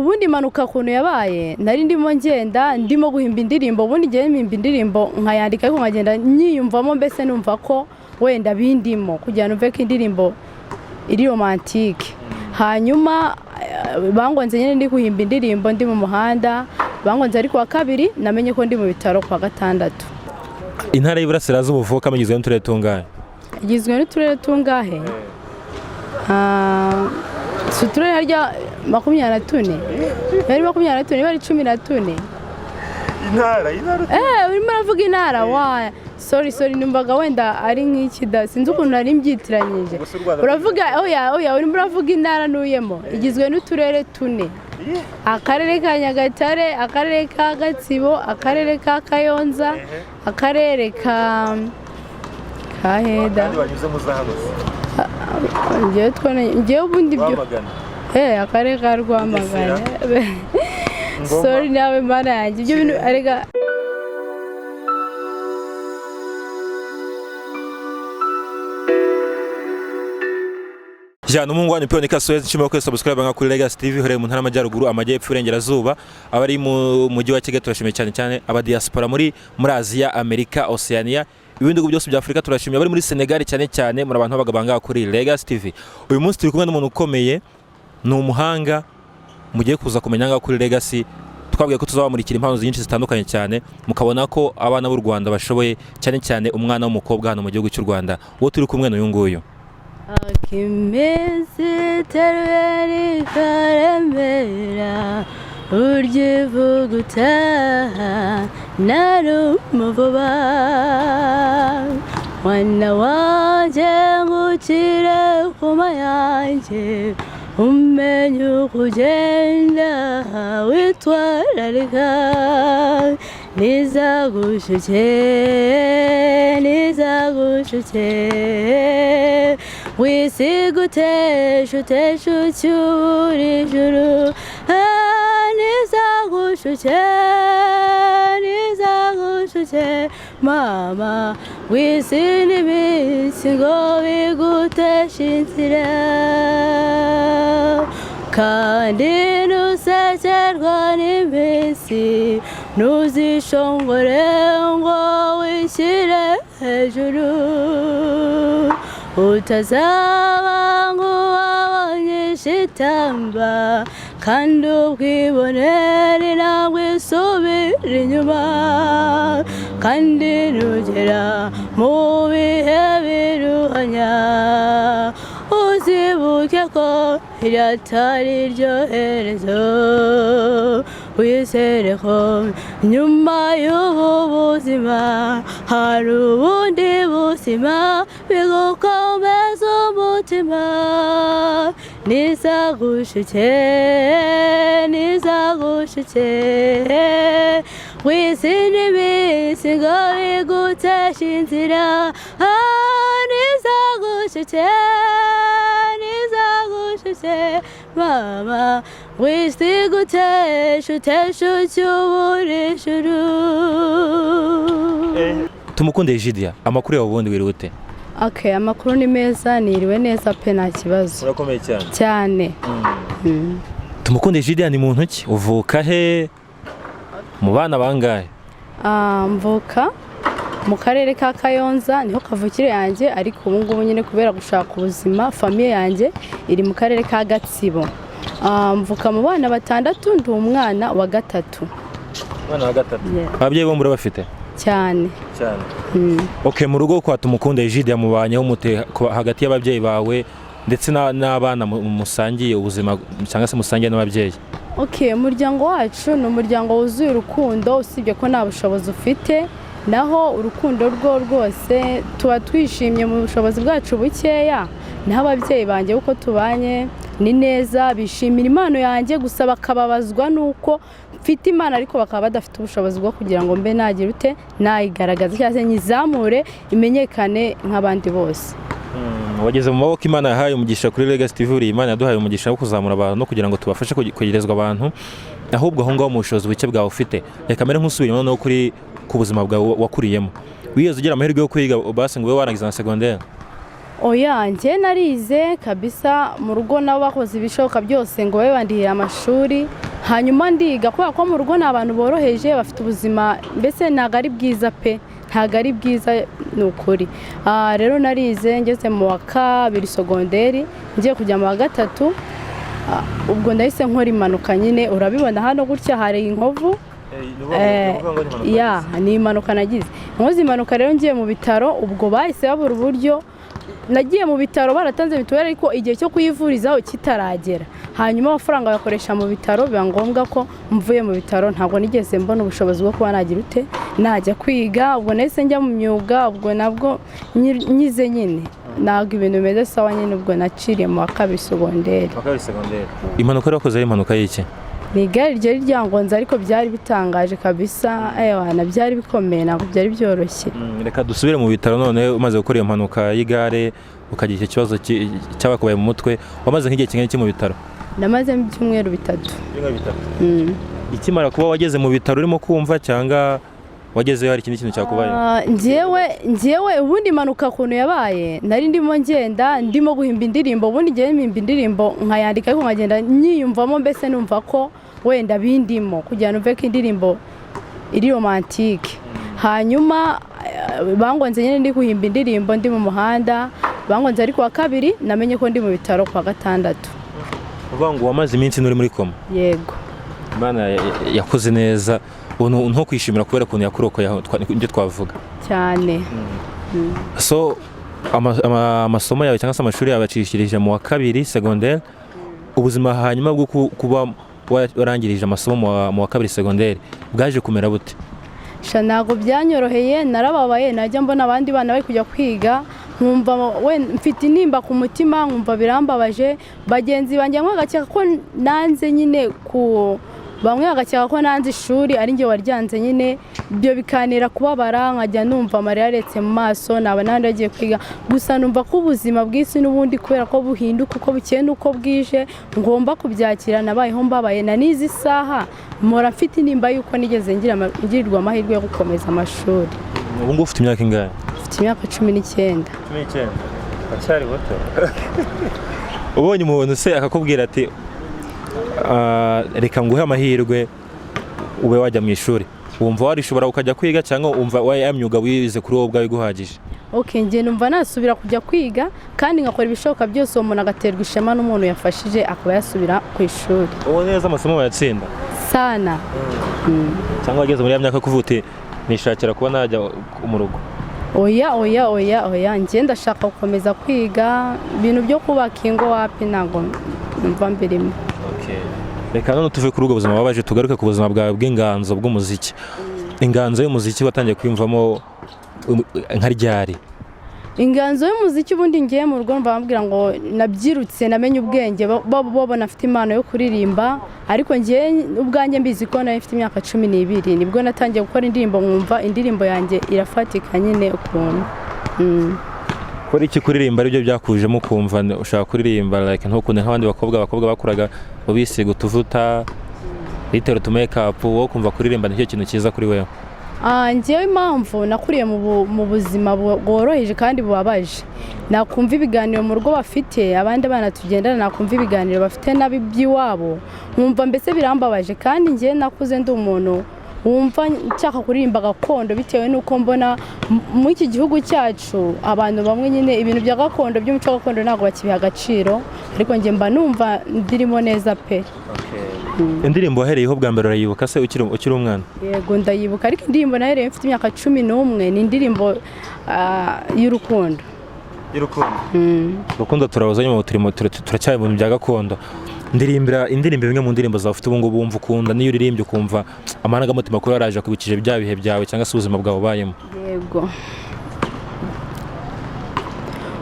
Ubundi impanuka ukuntu yabaye, nari ndimo ngenda, ndimo guhimba indirimbo. Ubundi ngiye mpimba indirimbo nkayandika, ariko nkagenda nyiyumvamo, mbese numva ko wenda bindimo kugira ngo numve ko indirimbo iri romantique. Hanyuma bangonze nyine ndi guhimba indirimbo, ndi mu muhanda. Bangonze ari kuwa kabiri, namenye ko ndi mu bitaro kuwa gatandatu. Intara y'Iburasirazuba uvukamo igizwe n'uturere tungahe? Igizwe n'uturere tungahe? Si uturere harya 24? Yari 24, niba ari 14. Intara. Urimo uravuga intara wa, sorry, sorry, numvaga wenda ari nk'iki da, sinzi ukuntu nari mbyitiranyije. Ubwo se u Rwanda- Uravuga, oya, oya, urimo uravuga intara ntuyemo. Igizwe n'uturere tune: akarere ka Nyagatare, akarere ka Gatsibo, akarere ka Kayonza, akarere ka heda. Kandi banyuze mu za hano? Ngewe twone, ngewe ubundi ibyo Rwamagana. Akarere ka Rwamagana. Ngoma. Sorry nawe, mana yanjye, ibyo bintu arega. Jana umuhungu wanyu Piyoni Suez, nshimira ko subscribe nka kuri Legacy TV, uherereye mu ntara y'Amajyaruguru, Amajyepfo, Iburengerazuba, abari mu mujyi wa Kigali turashimiye cyane cyane, aba diaspora muri Aziya, Amerika, Oceania, ibindi bihugu byose bya Afurika turashimiye, abari muri Senegal cyane cyane, muri abantu b'abagabo kuri Legacy TV. Uyu munsi turi kumwe n'umuntu ukomeye, ni umuhanga mugiye kuza kumenya ngaha kuri Legacy. Twabwiye ko tuzabamurikira impano nyinshi zitandukanye cyane, mukabona ko abana b'u Rwanda bashoboye, cyane cyane umwana w'umukobwa hano mu gihugu cy'u Rwanda. Uwo turi kumwe n'uyu nguyu. Iminsi iteruye ikaremera, urya ivuga utaha narumuvuba. Mwana wanjye, ngukire kuma yanjye, umenye uko ugenda witwararika. Nizagushuke, nizagushuke, wisiga utesha utesha ucyura ijuru. Nizagushuke, nizagushuke mama, wisinde iminsi ngo biguteshe inzira. Kandi ntusekerwa n'iminsi, ntuzishongore ngo wishyire hejuru, utazaba nk'uwabonye ishitamba, kandi ubwibone intambwe isubira inyuma. Kandi nugera mu bihe biruhanya, uzibuke ko iri atari ryo herezo. Wizere ko nyuma y'ubu buzima hari ubundi buzima, bigukomeza umutima. Nizagushuke, nizagushuke, wisinde iminsi ngo biguteshe inzira. Nizagushuke, nizagushuke mama, wisigutesha utesha ucyubura ijuru. Tumukunde Egidia, amakuru yawe ubundi, wiriwe ute? Okay, amakuru ni meza, niriwe neza pe, nta kibazo. Urakomeye cyane? Cyane. Tumukunde Egidia ni muntu ki? Uvuka he? Mu bana bangahe? Mvuka mu karere ka Kayonza, niho kavukire yanjye, ariko ubu ngubu nyine kubera gushaka ubuzima, famille yanjye iri mu karere ka Gatsibo. Mvuka mu bana batandatu, ndi umwana wa gatatu. Umwana wa gatatu. Yeah. Ababyeyi bombi urabafite? Cyane. Cyane. Okay, mu rugo kwa Tumukunde Egidia mubanyeho mute hagati y'ababyeyi bawe ndetse n'abana musangiye ubuzima cyangwa se musangiye n'ababyeyi? Okay, umuryango wacu ni umuryango wuzuye urukundo, usibye ko nta bushobozi ufite, naho urukundo rwo rwose tuba twishimye mu bushobozi bwacu bukeya. Naho ababyeyi banjye, uko tubanye ni neza, bishimira impano yanjye, gusa bakababazwa n'uko mfite impano ariko bakaba badafite ubushobozi bwo kugira ngo mbe nagira ute, nayigaragaza cyangwa se nyizamure imenyekane nk'abandi bose. Wageze mu maboko Imana yahaye umugisha kuri Legacy TV. Uri Imana yaduhaye umugisha wo kuzamura abantu no kugira ngo tubafashe kwegerezwa abantu. Ahubwo aho ngaho, mu bushobozi buke bwawe ufite, reka mbere nk'usubira inyuma noneho kuri ku buzima bwawe wakuriyemo. Wigeze ugira amahirwe yo kwiga basi ngo ube warangiza na secondaire? Oya, njye narize kabisa. Mu rugo nabo bakoze ibishoboka byose ngo babe bandihira amashuri, hanyuma ndiga, kubera ko mu rugo ni abantu boroheje, bafite ubuzima mbese ntabwo ari bwiza pe, ntabwo ari bwiza ni ukuri. Rero narize ngeze mu wa kabiri sogonderi, ngiye kujya mu wa gatatu. Ubwo ndahise nkora impanuka nyine, urabibona hano gutya hari inkovu. Ya, ni impanuka nagize. Nkoze impanuka rero ngiye mu bitaro, ubwo bahise babura uburyo. Nagiye mu bitaro baratanze mituweli, ariko igihe cyo kuyivurizaho kitaragera, hanyuma amafaranga bayakoresha mu bitaro, biba ngombwa ko mvuye mu bitaro ntabwo nigeze mbona ubushobozi bwo kuba nagira ute, najya kwiga. Ubwo nahise njya mu myuga, ubwo nabwo nyize nyine ntabwo ibintu bimeze sawa nyine. Ubwo naciriye mu wa kabiri sogonderi. Impanuka rero wakoze ari impanuka y'iki? Ni igare ryari ryangonze, ariko byari bitangaje kabisa, ewana byari bikomeye, ntabwo byari byoroshye. Reka dusubire mu bitaro none. Umaze gukora iyo mpanuka y'igare, ukagira icyo kibazo cyabakubaye mu mutwe, wamaze nk'igihe kingana iki mu bitaro? Namazemo ibyumweru 3. Ikimara kuba, wageze mu bitaro urimo kumva cyangwa wagezeyo hari ikindi kintu cyakubayeho? Njyewe ubundi impanuka ukuntu yabaye, nari ndimo ngenda ndimo guhimba indirimbo. Ubundi ngewe mpimba indirimbo nkayandika, ariko nkagenda nyiyumvamo, mbese numva ko wenda bindimo kugira ngo numve ko indirimbo iri romantique. Hanyuma bangonze nyine ndi guhimba indirimbo ndi mu muhanda. Bangonze ari kuwa kabiri, namenye ko ndi mu bitaro kuwa gatandatu. Uvuga ngo wamaze iminsi uri muri koma? Yego. Imana yakoze neza, ubu nko kwishimira kubera ukuntu yakurokoye aho, ibyo twavuga. Cyane. So amasomo yawe cyangwa se amashuri yawe acishirije mu wa kabiri segonderi. Ubuzima hanyuma bwo kuba warangirije amasomo mu wa kabiri segonderi bwaje kumera bute? Sha, ntabwo byanyoroheye, narababaye. Najya mbona abandi bana bari kujya kwiga nkumva we mfite intimba ku mutima, nkumva birambabaje. Bagenzi banjye bamwe bagakeka ko nanze nyine ku bamwe bagakeka ko nanze ishuri, ari njye waryanze nyine. Ibyo bikantera kubabara, nkajya numva amarira aretse mu maso, naba n'abandi bagiye kwiga. Gusa numva ko ubuzima bw'isi n'ubundi, kubera ko buhinduka uko bukeye n'uko bwije, ngomba kubyakira. Nabayeho mbabaye, na n'izi saha mpora mfite intimba y'uko nigeze ngirirwa amahirwe yo gukomeza amashuri. Ubu ngubu ufite imyaka ingahe? Mfite imyaka 19. 19, uracyari muto. Ubonye umuntu se akakubwira ati: "Reka nguhe amahirwe ube wajya mu ishuri," wumva warishobora ukajya kwiga, cyangwa wumva ya myuga wize kuri wowe ubwawe iguhagije? Ok, njye numva nasubira kujya kwiga kandi ngakora ibishoboka byose uwo muntu agaterwa ishema n'umuntu yafashije akaba yasubira ku ishuri. Ubu neza amasomo wayatsinda? Sana. Cyangwa wageze muri ya myaka yo kuvuga uti: "Nishakira kuba najya mu rugo"? Oya, oya, oya, oya, njye ndashaka gukomeza kwiga. Ibintu byo kubaka ingo wapi, ntabwo numva mbirimo. Reka none tuve kuri ubwo buzima bubabaje, tugaruke ku buzima bwawe bw'inganzo bw'umuziki. Inganzo y'umuziki watangiye kwiyumvamo nka ryari? Inganzo y'umuziki, ubundi ngiye mu rugo bambwira ngo nabyirutse namenye ubwenge babona afite impano yo kuririmba, ariko ngiye ubwanjye mbizi ko nari mfite imyaka 12, nibwo natangiye gukora indirimbo, nkumva indirimbo yanjye irafatika nyine ukuntu. Kora iki, kuririmba aribyo byakujemo ukumva ushaka kuririmba, like ntukunde nk'abandi bakobwa, abakobwa bakuraga ngo bisiga utuvuta, bitera utu makeup, wowe kumva kuririmba nicyo kintu cyiza kuri wewe? Njyewe impamvu nakuriye mu buzima bworoheje kandi bubabaje, nakumva ibiganiro mu rugo bafite, abandi bana tugendana, nakumva ibiganiro bafite nabi by'iwabo, nkumva mbese birambabaje. Kandi njyewe nakuze ndi umuntu wumva nshaka kuririmba gakondo, bitewe n'uko mbona muri iki gihugu cyacu abantu bamwe nyine ibintu bya gakondo, by'umuco gakondo, ntabwo bakibiha agaciro, ariko njye mba numva ndirimo neza pe. Indirimbo wahereyeho bwa mbere urayibuka se ukiri umwana? Yego, ndayibuka, ariko indirimbo nahereye mfite imyaka 11 ni indirimbo y'urukundo. Y'urukundo. Urukundo turabuza nyuma, turimo turacyari mu bintu bya gakondo. Ndirimbira indirimbo imwe mu ndirimbo zawe ufite ubu ngubu wumva ukunda, niyo uririmbye ukumva amarangamutima kuri yaraje akubikije bya bihe byawe cyangwa se ubuzima bwawe ubayemo. Yego.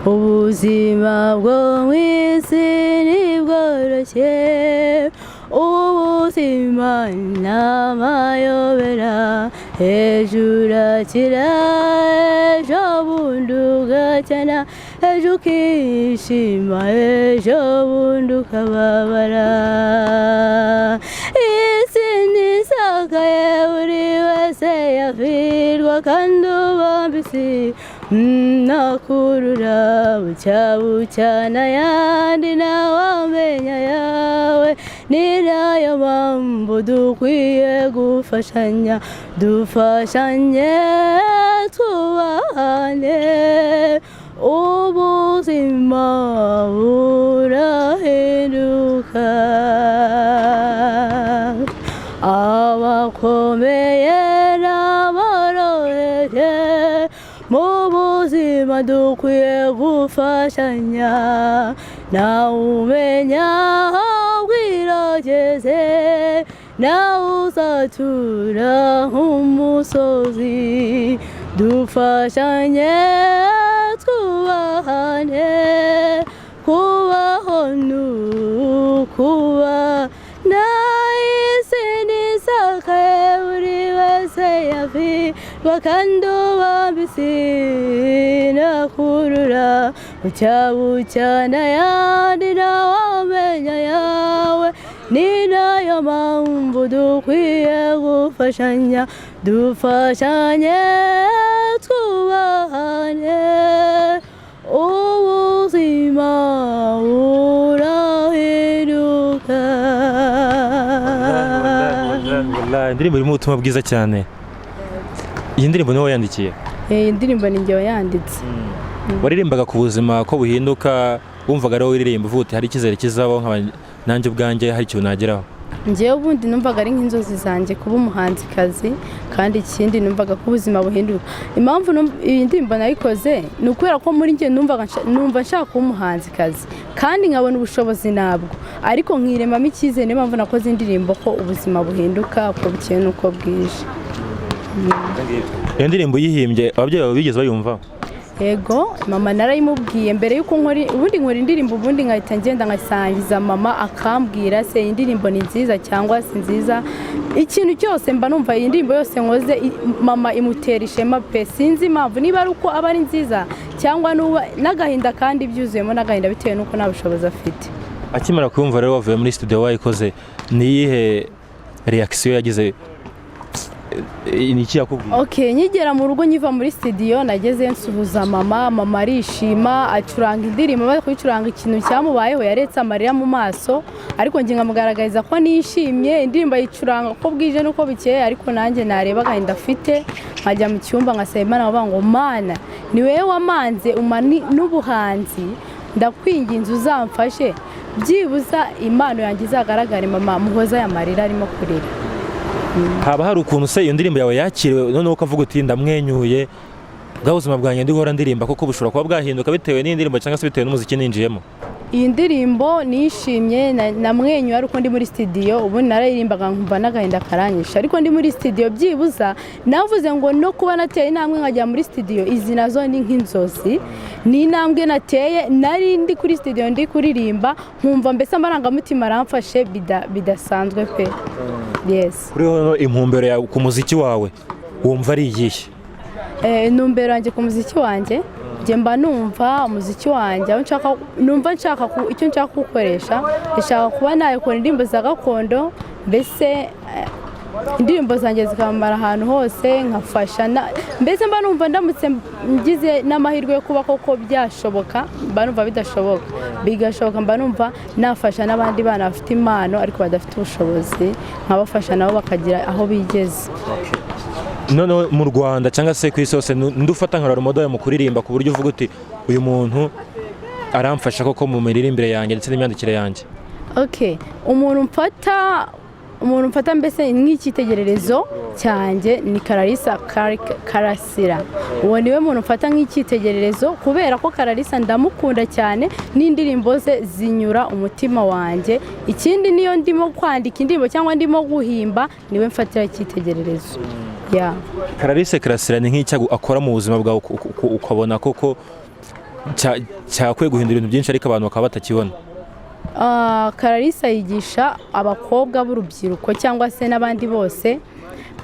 Ubuzima bwo mu isi ntibworoshye, ubuzima ni amayobera. Ejo urakira, ejo bundi ugakena, ejo ukishima, ejo bundi ukababara. Isi ntisakaye, buri wese yavirwa kandi ubamba isi. Nakurura bucya bucya n'ayandi ntawamenya yawe. Ni nayo mpamvu dukwiye gufashanya, dufashanye, tubane, ubuzima burahinduka. Abakomeye n'aboroheje, mu buzima dukwiye gufashanya. Ntawumenya aho bwirageze, nawe uzatura nk'umusozi. Dufashanye, twubahane, kubaho ni ukuba isi nisakaye, buri wese yavirwa kandi ubambisi. Nakurura bucya bucya n'ayandi ntawamenya yawe. Ni nayo mpamvu dukwiye gufashanya, dufashanye, twubahane, ubuzima burahinduka. Wallahi, indirimbo irimo ubutumwa bwiza cyane. Iyi ndirimbo niwe wayandikiye? Iyi ndirimbo ni njye wayanditse. Waririmbaga ku buzima ko buhinduka, wumvaga ari wowe uririmba uvuga uti hari icyizere kizabaho, nkaba nanjye ubwanjye hari ikintu nageraho? Njyewe ubundi numvaga ari nk'inzozi zanjye kuba umuhanzikazi, kandi ikindi numvaga ko ubuzima buhinduka. Impamvu iyi ndirimbo nayikoze ni ukubera ko muri njye numvaga numva nshaka kuba umuhanzikazi, kandi nkabona ubushobozi ntabwo, ariko nkiremamo icyizere. Niyo mpamvu nakoze indirimbo ko ubuzima buhinduka uko bukeye n'uko bwije. Iyo ndirimbo uyihimbye, ababyeyi bawe bigeze bayumva? Yego, mama narayimubwiye mbere y'uko nkora. Ubundi nkora indirimbo, ubundi nkahita ngenda nkasangiza mama, akambwira se iyi ndirimbo ni nziza cyangwa si nziza. Ikintu cyose mba numva iyi ndirimbo yose nkoze mama imutera ishema pe. Sinzi impamvu, niba ari uko aba ari nziza cyangwa n'agahinda, kandi byuzuyemo n'agahinda bitewe n'uko nta bushobozi afite. Akimara kuyumva rero wavuye muri studio wayikoze, ni iyihe reaction yagize? Ni iki yakubwiye? Ok, nkigera mu rugo, nkiva muri studio, nageze nsuhuza mama, mama arishima, acuranga indirimbo. Amaze kuyicuranga, ikintu cyamubayeho, yaretse amarira mu maso, ariko njye nkamugaragariza ko nishimye. Indirimbo ayicuranga uko bwije n'uko bukeye, ariko nanjye nareba agahinda afite, nkajya mu cyumba ngasaba Imana, nkavuga ngo: "Mana, ni wowe wamanze umpa n'ubuhanzi, ndakwinginze uzamfashe byibuza impano yanjye izagaragare, mama muhoza aya marira arimo kurira." Haba hari ukuntu se iyo ndirimbo yawe yakiriwe, noneho ukavuga uti ndamwenyuye, bwa buzima bwanjye ndi guhora ndirimba kuko bushobora kuba bwahinduka bitewe n'indirimbo cyangwa se bitewe n'umuziki ninjiyemo? Iyi ndirimbo nishimye, namwenyuye ariko ndi muri studio. Ubundi narayirimbaga nkumva n'agahinda karanyishe, ariko ndi muri studio byibuza navuze ngo no kuba nateye intambwe nkajya muri studio, izi nazo ni nk'inzozi, ni intambwe nateye. Nari ndi kuri studio ndi kuririmba, nkumva mbese amarangamutima aramfashe bidasanzwe pe, yes. Kuri wowe, intumbero yawe ku muziki wawe wumva ari iyihe? Intumbero yanjye ku muziki wanjye, njye mba numva umuziki wanjye aho nshaka, numva nshaka icyo nshaka kuwukoresha, ndashaka kuba nayikora indirimbo za gakondo, mbese indirimbo zanjye zikamamara ahantu hose, nkafasha mbese mba numva ndamutse ngize n'amahirwe yo kuba koko byashoboka, mba numva bidashoboka bigashoboka, mba numva nafasha n'abandi bana bafite impano ariko badafite ubushobozi, nkabafasha nabo bakagira aho bigeze. Noneho mu Rwanda cyangwa se ku isi hose, ninde ufata nka role model mu kuririmba, ku buryo uvuga uti uyu muntu aramfasha koko mu miririmbire yanjye ndetse n'imyandikire yanjye? Okay, umuntu mfata mbese nk'icyitegererezo cyanjye ni Kararisa Karasira. Uwo niwe muntu mfata nk'icyitegererezo, kubera ko Kararisa ndamukunda cyane n'indirimbo ze zinyura umutima wanjye. Ikindi, niyo ndimo kwandika indirimbo cyangwa ndimo guhimba, niwe mfatira icyitegererezo, yeah. Clarisse Karasira ni nk'icyo akora mu buzima bwawe ukabona koko cyakwiye guhindura ibintu byinshi, ariko abantu bakaba batakibona? Kararisa yigisha abakobwa b'urubyiruko cyangwa se n'abandi bose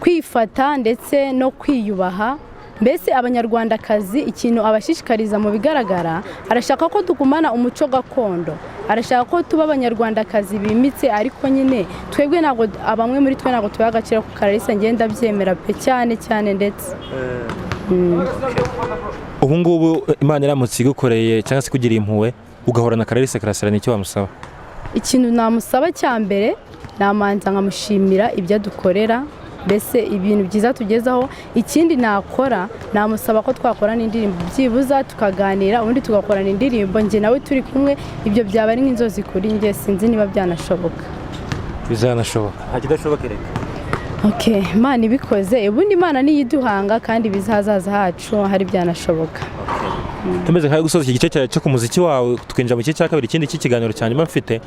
kwifata ndetse no kwiyubaha, mbese abanyarwandakazi ikintu abashishikariza mu bigaragara, arashaka ko tugumana umuco gakondo, arashaka ko tuba abanyarwandakazi bimitse, ariko nyine twebwe ntabwo, bamwe muri twe ntabwo tubaha agaciro ku Kararisa. Ngenda byemera pe, cyane cyane ndetse. Ubu ngubu Imana iramutse igukoreye cyangwa se ikugiriye impuhwe, ugahorana Clarisse Karasira, ni icyo wamusaba? Ikintu namusaba cya mbere, namanza nkamushimira ibyo adukorera, mbese ibintu byiza tugezaho. Ikindi nakora, namusaba ko twakorana indirimbo, byibuza tukaganira, ubundi tugakorana indirimbo njye nawe turi kumwe. Ibyo byaba ari nk'inzozi kuri njye, sinzi niba byanashoboka. Bizanashoboka, nta kidashoboka reka. Ok, Imana ibikoze, ubundi Imana niyo iduhanga kandi ibizahazaza hacu hari byanashoboka. Tumeze nkaho gusoza iki gice cyawe cyo ku muziki wawe, tukinjira mu gice cya kabiri, ikindi cy'ikiganiro cya nyuma mfite.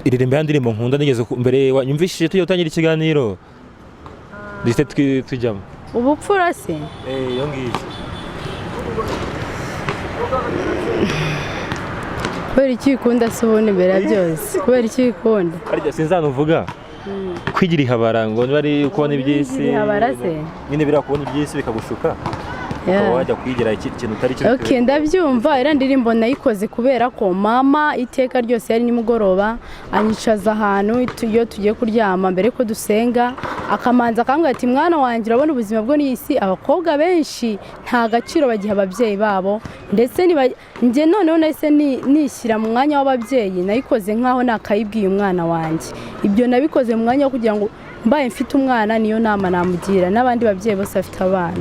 Iririmba ya ndirimbo nkunda nigeze mbere wanyumvishije tujya gutangira ikiganiro, duhite tujyamo. Ubupfura se? Eh, iyo ngiyo. Kubera icyo uyikunda se ubundi mbere ya byose? Kubera icyo uyikunda? Harya sinzanuvuga kwigira ihabara, ngo niba ari kubona iby'isi. Kwigira ihabara se? Nyine biriya kubona iby'isi bikagushuka, ukaba wajya kwigira ikintu utari cyo. Ok, ndabyumva. Iriya ndirimbo nayikoze kubera ko mama iteka ryose yari nimugoroba anyicaza ahantu iyo tugiye kuryama, mbere ko dusenga, akamanza akambwira ati: "Mwana wanjye, urabona ubuzima bwo n'iyi si, abakobwa benshi nta gaciro bagiha ababyeyi babo." Ndetse njye noneho nahise nishyira mu mwanya w'ababyeyi. Nayikoze nk'aho nakayibwiye umwana wanjye. Ibyo nabikoze mu mwanya wo kugira ngo mbaye mfite umwana, niyo nama namugira n'abandi babyeyi bose bafite abana.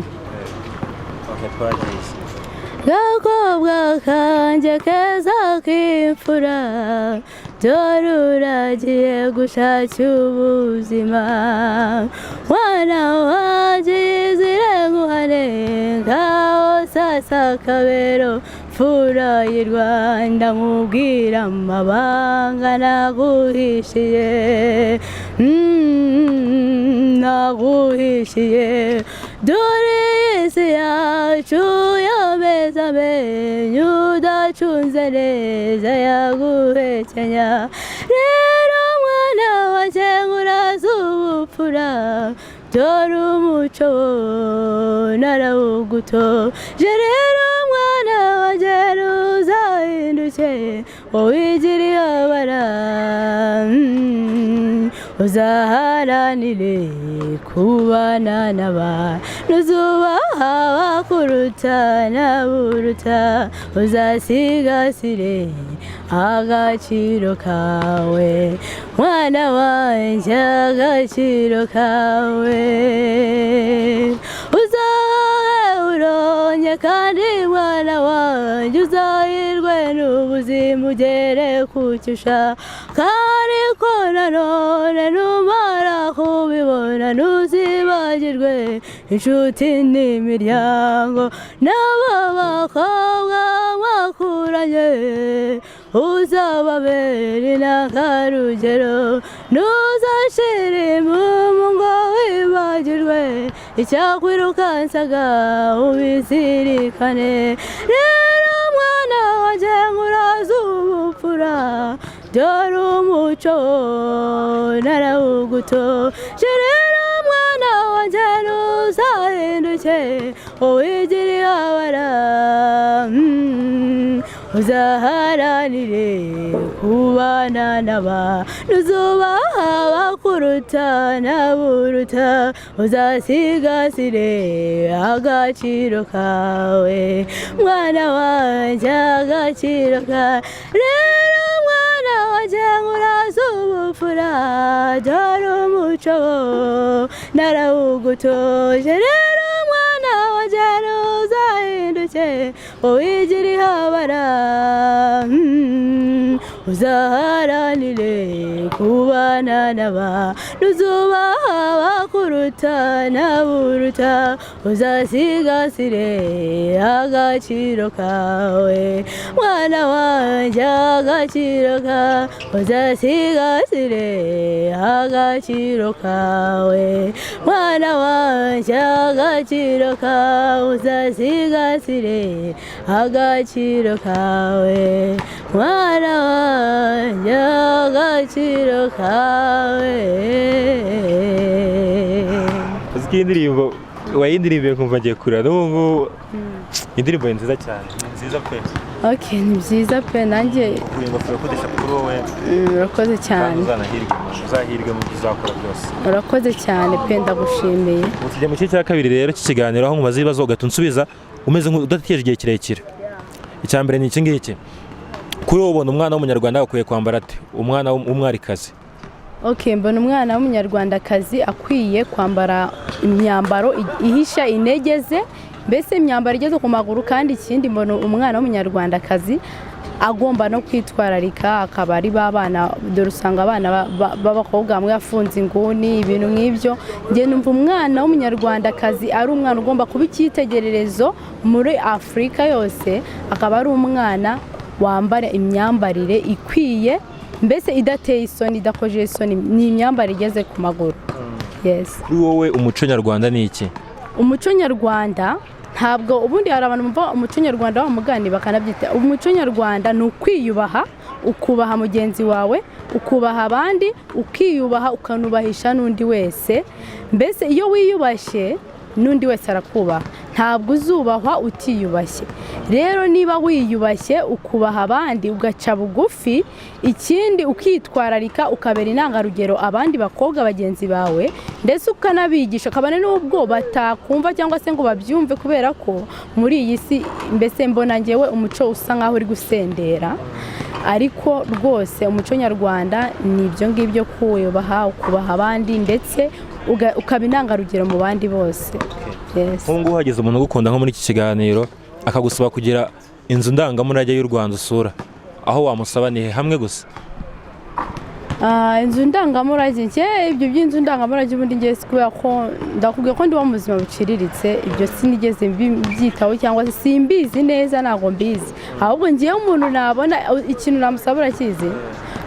Ok, twagiye. Gakobwa kanjye keza k'imfura, dore uragiye gushaka ubuzima. Mwana wanjye, yizire nguhane, ngaho sasa kabero mfura y'i Rwanda, nkubwira amabanga naguhishiye. Naguhishiye. Dore iyi si yacu yameze amenyo, udacunze neza yaguhekenya. Rero mwana wanjye, nkuraze ubupfura, dore umuco narawugutoje. Rero mwana wanjye, ntuzahinduke wowe abara, uzaharanire kubana n'abantu, uzubaha abakuruta n'aburuta, uzasigasire agaciro kawe, mwana wanjye, agaciro kawe. Uzahe uronye kandi mwana wanjye, uzahirwe n'ubuzima, ugere ku cyo ushaka. Ariko nanone numara kubibona, ntuzibagirwe inshuti n'imiryango n'aba bakobwa mwakuranye, uzababera intangarugero. Ntuzashire impumu ngo wibagirwe icyakwirukansaga, ubizirikane. Rero mwana wanjye, nkuraze ubupfura, dore umuco narawugutoje. Rero mwana wanjye, ntuzahinduke uwigiriye abara, uzaharanire kubana n'abantu, uzubaha abakuruta n'aburuta, uzasigasire agaciro kawe, mwana wanjye, agaciro kawe. Rero mwana wanjye, nkuraze ubupfura, dore umuco narawugutoje. Rero mwana wanjye, ntuzahinduke uwigiriye abara, uzaharanire kubana n'abantu, uzubaha abakuruta n'aburuta, uzasigasire agaciro kawe, mwana wanjye, agaciro kawe. Uzasigasire agaciro kawe, mwana wanjye, agaciro kawe. Uzasigasire agaciro kawe, mwana wanjye, agaciro kawe. Uzi ko iyi ndirimbo wayindirimbiye nkumva ngiye kurira n'ubu ngubu? Indirimbo ni nziza cyane, ni nziza pe. Ok, ni byiza pe, nanjye. Ukura ingofero kodesha kuri wowe. Urakoze Kandi cyane. Uzanahirwe, uzahirwe mu byo uzakora byose. Urakoze cyane pe, ndagushimiye. Ubu tujya mu gice cya kabiri rero cy'ikiganiro, aho nkubaza ibibazo ugahita unsubiza. Umeze nk'udategereje igihe kirekire. Icya mbere ni iki ngiki: kuri wowe ubona umwana w'Umunyarwanda akwiye kwambara ate, umwana w'umwarikazi? Ok, mbona umwana w'Umunyarwandakazi akwiye kwambara imyambaro ihisha intege ze, mbese imyambaro igeze ku maguru. Kandi ikindi, mbona umwana w'Umunyarwandakazi agomba no kwitwararika, akaba ari ba bana, dore usanga abana b'abakobwa bamwe bafunze inguni, ibintu nk'ibyo. Njye numva umwana w'Umunyarwandakazi ari umwana ugomba kuba icyitegererezo muri Afurika yose, akaba ari umwana wambara imyambarire ikwiye, mbese idateye isoni, idakojeje isoni, ni imyambarire igeze ku maguru, yes. Kuri wowe umuco nyarwanda ni iki? Umuco nyarwanda, ntabwo ubundi hari abantu bumva umuco nyarwanda wa mugani bakanabyita. Umuco nyarwanda ni ukwiyubaha, ukubaha mugenzi wawe, ukubaha abandi, ukiyubaha, ukanubahisha n'undi wese. Mbese iyo wiyubashye n'undi wese arakubaha. Ntabwo uzubahwa utiyubashye. Rero niba wiyubashye, ukubaha abandi, ugaca bugufi, ikindi ukitwararika, ukabera intangarugero abandi bakobwa bagenzi bawe, ndetse ukanabigisha, kabone n'ubwo batakumva cyangwa se ngo babyumve, kubera ko muri iyi si mbese mbona ngewe umuco usa nkaho uri gusendera. Ariko rwose umuco nyarwanda ni ibyo ngibyo: kuwubaha, ukubaha abandi, ndetse ukaba intangarugero mu bandi bose. Yes. Nk'ubu ngubu hagize umuntu ugukunda nko muri iki kiganiro, akagusaba kugira inzu ndangamurage y'u Rwanda usura, aho wamusaba ni he? Hamwe gusa. Inzu ndangamurage, njye ibyo by'inzu ndangamurage ubundi ngiye si kubera ko ndakubwiye ko ndiba mu buzima buciriritse, ibyo sinigeze mbyitaho cyangwa se simbizi neza, ntabwo mbizi. Ahubwo ngewe umuntu nabona, ikintu namusaba urakizi,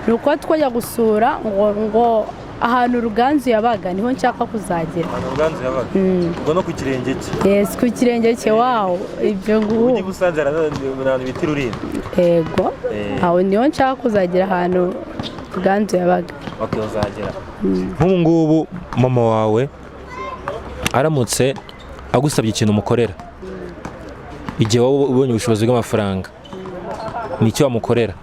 ni uko twajya gusura ngo ahantu Ruganzu yabaga, niho nshaka kuzagera. Ruganzu yabaga, ubwo no ku kirenge cye? Yes, ku kirenge cye, wow, ibyo ngubu. Busanze ahantu bita Rulindo. Yego. Aho niho nshaka kuzagera, ahantu Ruganzu yabaga. Ok, uzagera. Nk'ubu ngubu mama wawe aramutse agusabye ikintu umukorera, igihe wowe ubonye ubushobozi bw'amafaranga, ni icyo wamukorera?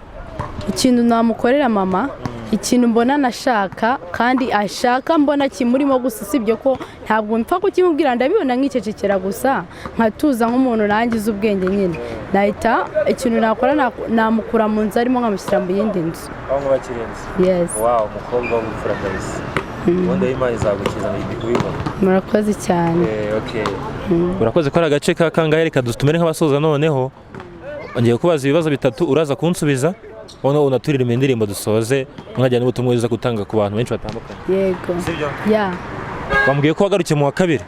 Ikintu namukorera mama, ikintu mbona nashaka kandi ashaka, mbona kimurimo gusa, usibye ko ntabwo mpfa kukimubwira, ndabibona nkicecekera gusa, nkatuza nk'umuntu nanjye uzi ubwenge nyine. Nahita, ikintu nakora, namukura mu nzu arimo nkamushyira mu yindi nzu. Aho ngo bakirenze? Yes. Wow, umukobwa w'ubupfura kabisa. Ubundi Imana izagukiza kubibona. Murakoze cyane. Urakoze ko ari agace ka kangahe? Reka tumere nk'abasoza noneho. Ngiye kubaza ibibazo bitatu, uraza kunsubiza, noneho unaturirimba indirimbo dusoze, unajyana n'ubutumwa uza gutanga ku bantu benshi batandukanye. Yego. Sibyo? Ya. Wambwiye ko wagarukiye mu wa kabiri.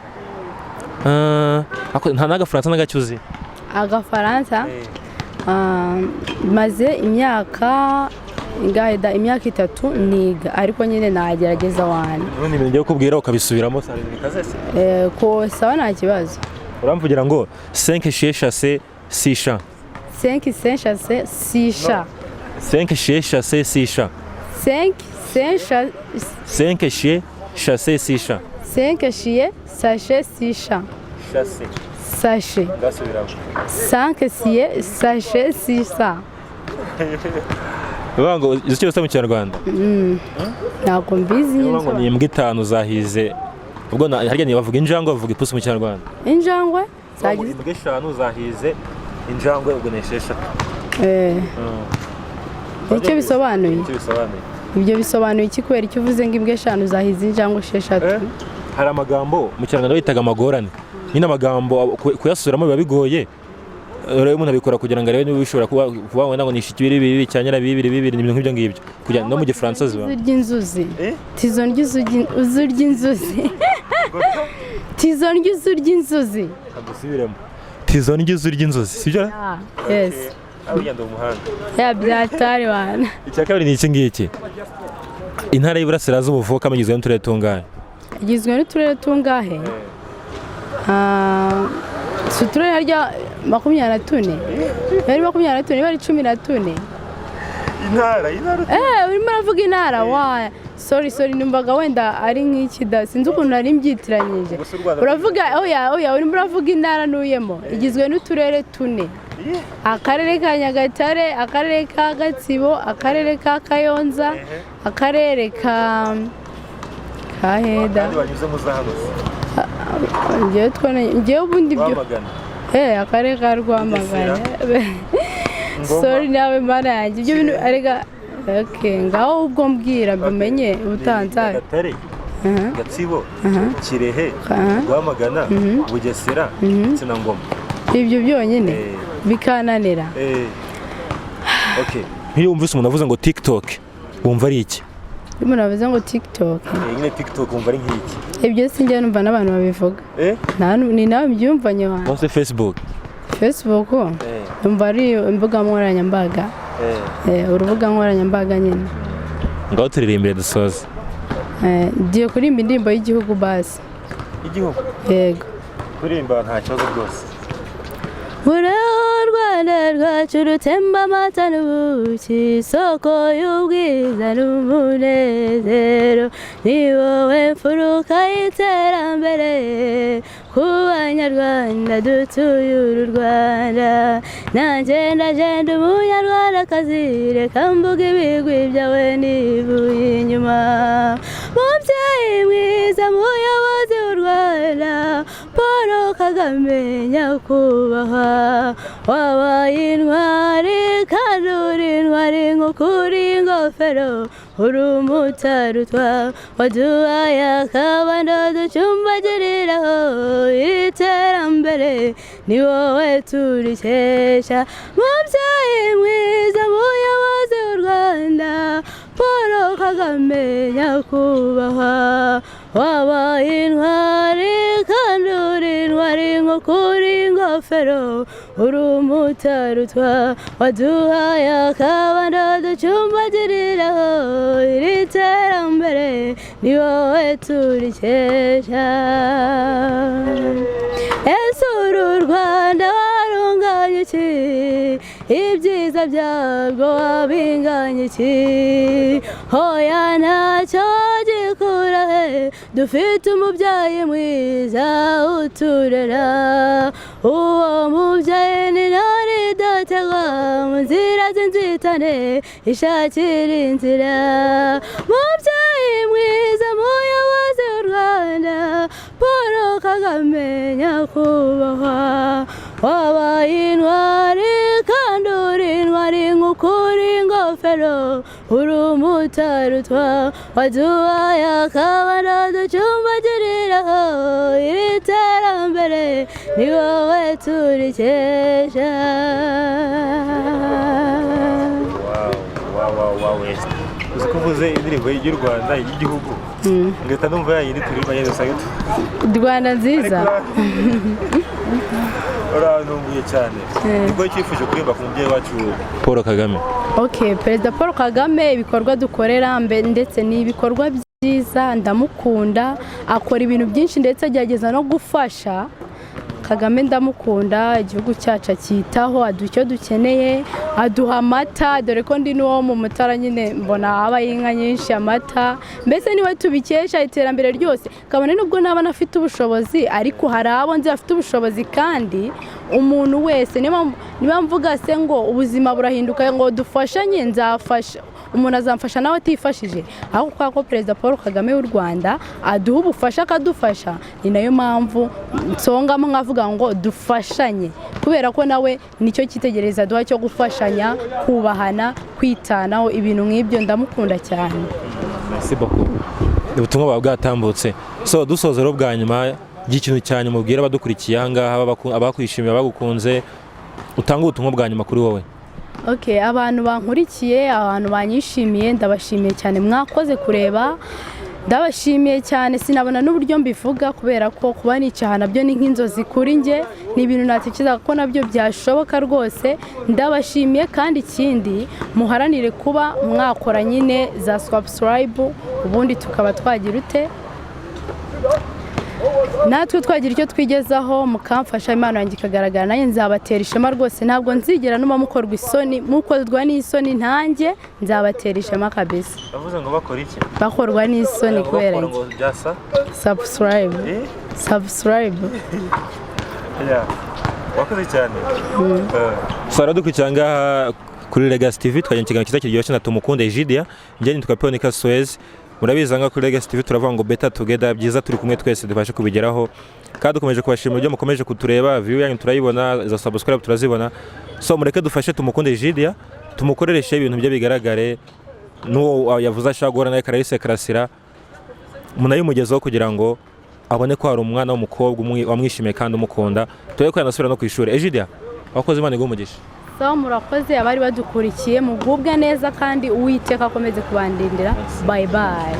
Nta n'agafaransa n'agake uzi? Agafaransa, maze imyaka ingahe da, imyaka 3 niga, ariko nyine nagerageza wane. Ubundi ibintu ngiye kukubwira ukabisubiramo, saa bikaze se? Ko sawa, nta kibazo. Uramvugira ngo 5 chiens chassés 6 chats. 5 5 chassés 6 chats. 5 chiens chassés 6 chats. 5 5 chats. 5 chiens chassés 6 chats. 5 chiens sachets 6 chats. Chassés. Sachet. Gasubiramo. 5 chiens sachets 6 chats. Uvuga ngo uzi icyo bita mu Kinyarwanda? Ntabwo mbizi nyine. Uvuga ngo ni imbwa itanu zahize, ubwo harya ni bavuga injangwe, bavuga ipusi mu Kinyarwanda? Injangwe. Uvuga ngo zagize imbwa eshanu zahize injangwe, ubwo ni esheshatu. Icyo bisobanuye? Icyo bisobanuye. Ibyo bisobanuye iki? Kubera icyo uvuze ngo imbwa eshanu zahize injangwe esheshatu? Hari amagambo mu Kinyarwanda bitaga amagorane nyine, amagambo kuyasubiramo biba bigoye. Rero umuntu abikora kugira ngo arebe niba bishobora kuba wenda ngo ni ishiki bibiri bibiri cya nyirabibiri bibiri, ni ibintu nk'ibyo ngibyo, kugira no mu Gifaransa ziba. Uzurya inzuzi, tizo ndya uzurya inzuzi, tizo ndya uzurya inzuzi. Kagusubiremo: tizo ndya uzurya inzuzi, sibyo? Ah, yes. Ugenda mu muhanda. Ya, byatari wana. Icya kabiri ni iki ngiki: Intara y'Iburasirazuba uvukamo igizwe n'uturere tungahe? Igizwe n'uturere tungahe? Si uturere harya 24? Yari 24, niba ari 14. Intara. Urimo uravuga intara wa, sorry, sorry, numvaga wenda ari nk'iki da, sinzi ukuntu nari mbyitiranyije. Gusa u Rwanda- Uravuga, oya, oya, urimo uravuga intara ntuyemo, igizwe n'uturere tune: akarere ka Nyagatare, akarere ka Gatsibo, akarere ka Kayonza, akarere ka heda. Kandi banyuze mu za hano? Ngewe twone, ngewe ubundi ibyo Rwamagana. Akarere ka Rwamagana. Sorry nawe, Mana yanjye, ibyo bintu arega. Okay, ngaho ubwo mbwira mbimenye ubutanzara. Nyagatare, Gatsibo, Kirehe, Rwamagana, Bugesera ndetse na Ngoma. Ibyo byonyine bikananira? Okay, nk'iyo wumvise umuntu avuze ngo TikTok, wumva ari iki? Iyo umuntu avuze ngo TikTok? Nyine TikTok wumva ari nk'iki? Ibyo sinjya numva n'abantu babivuga. Ni nawe mbyumvanye wanjye. Munsi Facebook? Facebook numva ari imbuga nkoranyambaga. Urubuga nkoranyambaga nyine. Ngaho turirimbire dusoze. Ngiye kuririmba indirimbo y'igihugu basi. Igihugu? Yego. Kuririmba nta kibazo rwose. Uraho Rwanda rwacu rutemba amata n'ubuki, isoko y'ubwiza n'umunezero, ni wowe mfuruka y'iterambere ku Banyarwanda dutuye uru Rwanda. Nanjye ndagenda Umunyarwandakazi, reka mvuga ibigwi byawe nivuye inyuma. Mubyeyi mwiza, muyobozi w'u Rwanda Paul Kagame, nyakubahwa, wabaye intwari kandi uri intwari nk'ukuri ingofero, uri umutarutwa, waduhaye akabando ducumbagiriraho iterambere, ni wowe turikesha. Mubyeyi mwiza, muyobozi w'u Rwanda Paul Kagame, nyakubahwa, wabaye intwari kandi uri intwari nk'ukuri ingofero, uri umutarutwa, waduhaye akabando ducumbagiriraho iri terambere, ni wowe turikesha. Ese uru Rwanda warunganya iki? Ibyiza byarwo wabinganya iki? Hoya, ntacyo gikura he. Dufite umubyeyi mwiza uturera, uwo mubyeyi ni ntore idategwa mu nzira z'inzitane, ishakira inzira. Mubyeyi mwiza, muyobozi w'u Rwanda Paul Kagame, nyakubahwa, wabaye intwari kandi uri intwari nk'ukuri ingofero, uri umutarutwa, waduhaye akabando ducumbagiriraho iri terambere, ni wowe turikesha. Wow, uzi ko uvuze indirimbo y'u Rwanda y'igihugu, ngahita numva ya yindi turirimba nyine usanga Rwanda nziza. Urantunguye cyane. Nibwo cyifuje kuririmba ku mubyeyi wacu Paul Kagame? Ok, Perezida Paul Kagame, ibikorwa dukorera ndetse ni ibikorwa byiza, ndamukunda, akora ibintu byinshi ndetse agerageza no gufasha. Kagame ndamukunda, igihugu cyacu acyitaho, aduha icyo dukeneye, aduha amata, dore ko ndi n'uwo mu Mutara nyine, mbona habayo inka nyinshi, amata, mbese niwe tubikesha iterambere ryose, kabone nubwo naba nafite ubushobozi, ariko hari abo nzi bafite ubushobozi. Kandi umuntu wese, niba mvuga se ngo ubuzima burahinduka, ngo dufashanye, nzafasha umuntu, azamfasha nawe atifashije. Ariko kubera ko Perezida Paul Kagame w'u Rwanda aduha ubufasha, akadufasha, ni nayo mpamvu nsongamo nkavuga ngo dufashanye, kubera ko nawe nicyo cyitegererezo aduha cyo gufashanya, kubahana, kwitanaho, ibintu nk'ibyo. Ndamukunda cyane. Merci beaucoup. Ubutumwa buba bwatambutse. So dusoza rero, bwa nyuma y'ikintu cya nyuma ubwira abadukurikiye aha ngaha, abakwishimiye, abagukunze, utanga ubutumwa bwa nyuma kuri wowe. Okay, abantu bankurikiye, abantu banyishimiye, ndabashimiye cyane, mwakoze kureba, ndabashimiye cyane, sinabona n'uburyo mbivuga, kubera ko kuba nicaha nabyo ni nk'inzozi kuri njye, ni ibintu natekereza ko nabyo byashoboka rwose. Ndabashimiye kandi ikindi muharanire kuba mwakora nyine za subscribe, ubundi tukaba twagira ute natwe twagira icyo twigezaho, mukamfasha impano yanjye ikagaragara, nanjye nzabatera ishema rwose. Ntabwo nzigera numa mukorwa isoni, mukorwa n'isoni, ntanjye nzabatera ishema kabisa. Bavuze ngo bakora iki? Bakorwa n'isoni kubera Bakora njye. ngo byasa Subscribe. Eh? Subscribe. Yeah. Wakoze cyane. Sara dukurikira ngaha kuri Legacy TV, twajyanye ikiganiro cyiza kiryoshye na Tumukunde Egidia. Njye nitwa Peonika Suez. Murabizi nga kuri Legacy TV turavuga ngo "Better together", byiza turi kumwe twese dufashe kubigeraho. Kandi dukomeje kubashimira ibyo mukomeje kutureba, view yanyu turayibona, za subscribe turazibona. So mureke dufashe tumukunde Egidia, tumukorereshe ibintu bye bigaragare. N'uwo yavuze ashaka guhura nawe, Clarisse Karasira, munayimugezeho kugira ngo abone ko hari umwana w'umukobwa wamwishimiye kandi umukunda, turebe ko yanasubira no ku ishuri. Egidia, wakoze, Imana iguhe umugisha. Sawa, murakoze abari badukurikiye, mugubwe neza kandi Uwiteka akomeze kubandindira. Bye bye.